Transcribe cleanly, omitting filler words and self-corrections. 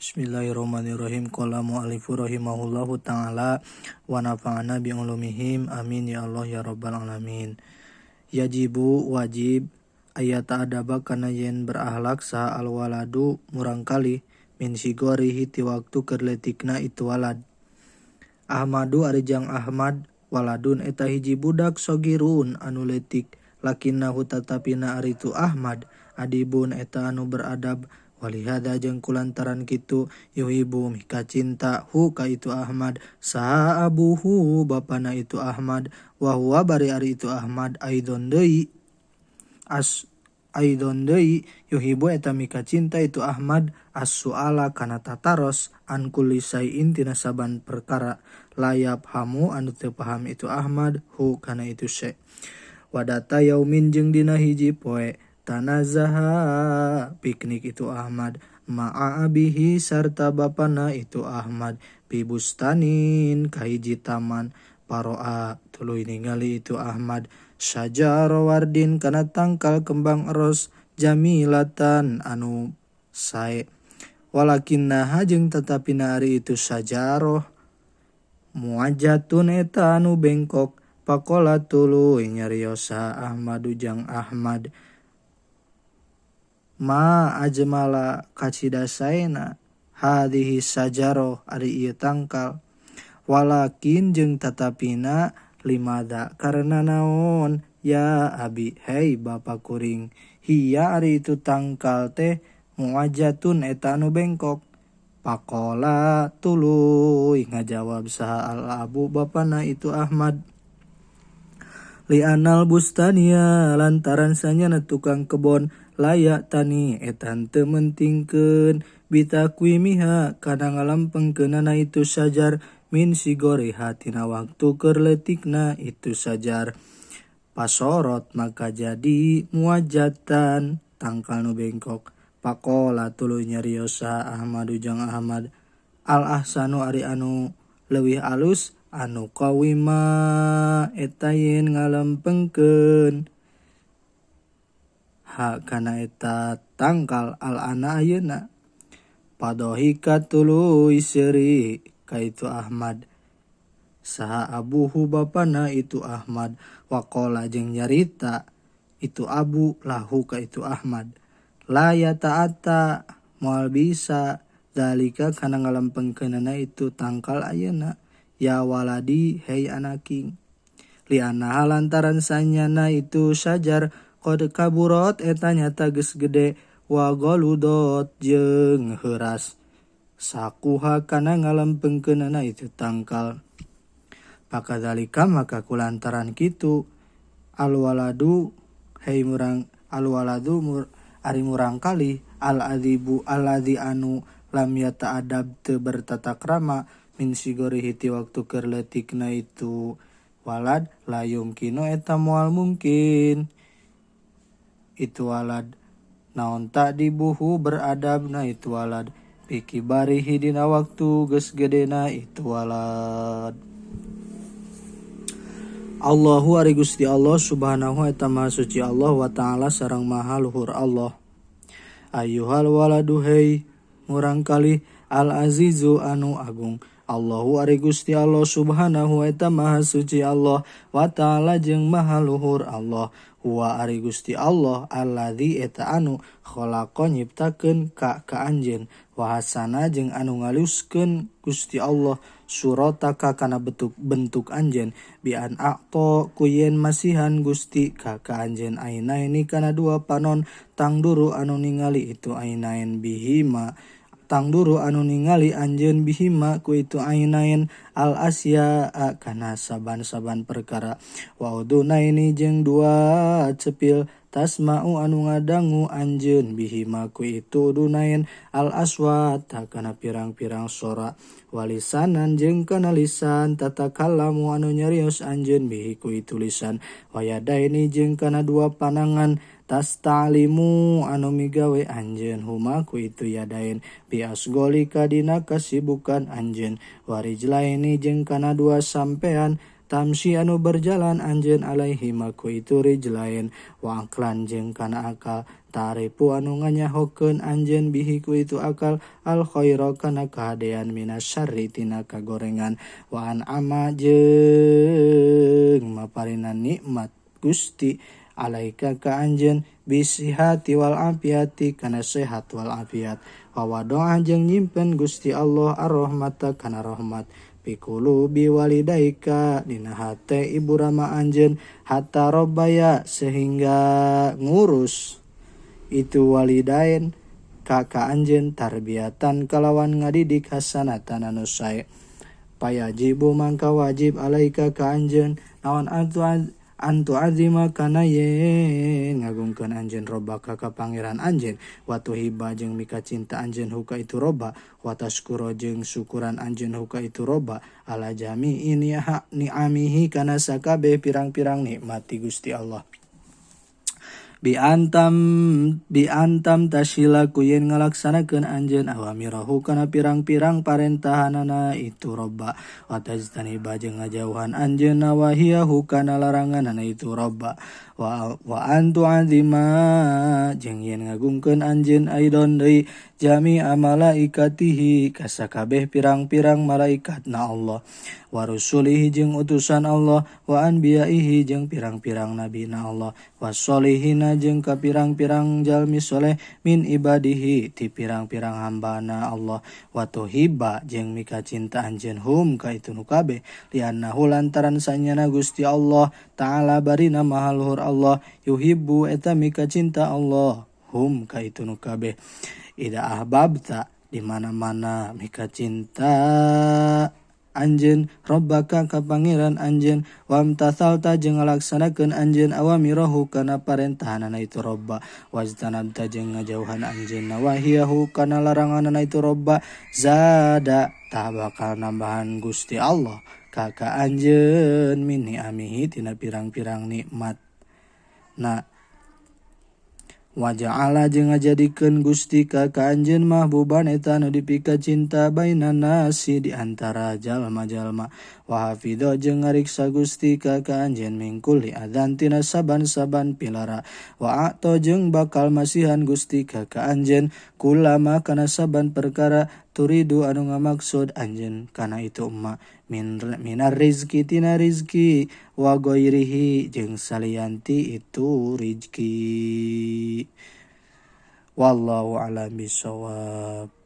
Bismillahirrahmanirrahim. Qala mu'allifu rahimahullahu ta'ala wa nafa'ana bi ulumihim. Amin ya Allah ya rabbal alamin. Yajibu wajib ayat adaba kana yen berahlak saha alwaladu murangkali min sigorihi ti waktu keur leutikna itu walad. Ahmadu ari jang Ahmad waladun eta hiji budak sogirun anu leutik lakinnahu tatapina ari tu Ahmad adibun eta anu beradab. Walihada jeung kulantaran kitu yuhibu mika cinta hu ka itu Ahmad saha abuhu bapana itu Ahmad wa huwa bari ari itu Ahmad aidon deui as aidon deui yuhibu eta mika cinta itu Ahmad as-suala kana tataros an kulli syai'in tina saban perkara layap hamu anu teu paham itu Ahmad hu kana itu syai. Wadata yaumin jeung dina hiji poe tanazaha piknik itu Ahmad ma'a abihi sarta bapana itu Ahmad pibustanin kahiji taman paroa tuluy ningali itu Ahmad syajara wardin kana tangkal kembang eros jamilatan anu sae walakinnaha jeung tatapina ari itu syajarah muajatun eta anu bengkok pakola tuluy nyariosa Ahmadu jang Ahmad ma ajmala kacida saena hadhihi sajaroh ari ieu tangkal walakin jeung tatapina limada karena naon ya abi hei bapa kuring hiya ari itu tangkal teh muajatun eta anu bengkok pakola tuluy ngajawab saha al abu bapana itu Ahmad li'anal bustania lantaran sanyana tukang kebon layak tani etan teu mentingkeun bitakwimiha kana ngalempengkeunana itu sajar min sigoriha tina waktu keur leutikna itu sajar pasorot maka jadi muajatan tangkal nu bengkok pakola tuluy nyariosa Ahmadu jang Ahmad al ahsanu ari anu leuwih alus anu qawima eta yen ngalempengkeun ha kana eta tangkal al ana ayeuna padohika tuluy seuri ka itu Ahmad saha abuhu bapana itu Ahmad waqala jeung nyarita itu abu lahu ka itu Ahmad la ya ta'ata moal bisa zalika kana ngalempengkeunana itu tangkal ayeuna ya waladi hei anaking li'anna lantaran sanyana itu sajar qad kaburot eta nyata geus gede wa galudot jeung heuras sakuha kana ngalempengkeunana itu tangkal pakadzalika maka kulantaran kitu alwaladu hei murang alwaladu mur, ari murangkali al adibu alladzi anu lam yata'adab teu bertata krama min sigorihi ti waktu keur leutikna itu walad la yumkinu eta moal mungkin itu walad naon tak dibuhu beradabna itu walad pikibarihi dina waktu geus gedena itu walad. Allahu ari Gusti Allah subhanahu eta maha suci Allah wa ta'ala sareng maha luhur Allah. Ayyuhal waladu hei murangkali al azizu anu agung. Allahu ari Gusti Allah subhanahu eta maha suci Allah wa ta'ala jeung maha luhur Allah. Huwa ari Gusti Allah alladzi eta anu khalaqa nyiptakeun ka ka anjeun wa hasana jeung anu ngaluskeun Gusti Allah surataka kana bentuk anjeun bi an a'ta ku yen masihan Gusti ka ka anjeun ainaini kana dua panon tangduru anu ningali itu ainain bihima tangduru anu ningali anjeun bihima ku itu ainain al asya kana saban-saban perkara wa udunaini jeung dua cepil tasma'u anu ngadangu anjeun bihima ku itu udunain al aswat kana pirang-pirang sora walisanan jeung kana lisan tatakallamu anu nyarios anjeun bihi ku itu lisan wayadaini jeung kana dua panangan tastalimu anu migawe anjeun huma ku itu yadain bi asgolika dina kasibukan anjeun warijlaini jeung kana dua sampean Tamsi anu berjalan anjeun alaihi maku itu rijlain wa aqlan jeung kana akal taripu anu nganyahokeun anjeun bihi ku itu akal al khaira kana kahadean minas syarri tina kagorengan wa an'ama jeung maparina nikmat Gusti alaika ka anjeun bisihati wal afiati kana sehat wal afiat wa wadoa jeung nyimpen Gusti Allah ar-rahmata kana rahmat pikulubi walidaika dina hate ibu rama anjeun hatta robbaya sehingga ngurus itu walidain ka anjeun tarbiatan kalawan ngadidik hasanatan anu sae payajibu mangka wajib alaika ka anjeun naon antu azima kana yen ngagungkeun anjeun robaka ka pangeran anjeun wa tuhibba jeung mika cinta anjeun huka itu roba wa tashkuro jeung syukuran anjeun huka itu roba ala jami'i ni'amihi kana sakabeh pirang-pirang nikmat ti Gusti Allah bi antam tasila ku yen ngalaksanakeun anjeun awamirahu kana pirang-pirang parentahanana itu robba wa tajtaniba jeung ngajauhan anjeun nawahiyahu kana laranganana itu robba wa antu azima jeung yen ngagungkeun anjeun aidon deui jami'a malaikatihi kasakabeh pirang-pirang malaikatna Allah wa rusulihi jeung utusan Allah wa anbiyaihi jeung pirang-pirang nabina Allah wa sholihina jeung ka pirang-pirang jalmi soleh min ibadihi ti pirang-pirang hambana Allah wa tuhibba jeung mika cinta anjeun hum ka itu nu kabeh li'annahu lantaran sanyana Gusti Allah ta'ala barina maha luhur Allah yuhibbu eta mika cinta Allah hum ka itu nu kabeh ida ahbabta di mana-mana mika cinta anjeun robbaka ka pangeran anjeun wamtathalta jeung ngalaksanakeun anjeun awamirahu kana parentahanana itu robba wajtanabta jeung ngajauhan anjeun nawahiyahu kana laranganana itu robba zada tah bakal nambahan Gusti Allah ka anjeun min ni'amihi tina pirang-pirang nikmat na wa ja'ala jeung ngajadikeun Gusti ka anjeun mahbuban eta anu dipika cinta bainan nasi di antara jalma-jalma wa hafidho jeung ngariksa Gusti ka anjeun mingkuli adzan tina saban-saban pilara wa a'to jeung bakal masihan Gusti ka anjeun kulama kana saban perkara turidu anu ngamaksud anjeun kana itu emma minar rizki tina rizki wa ghairihi jeung salianti itu rizki wallahu a'lam bissawab.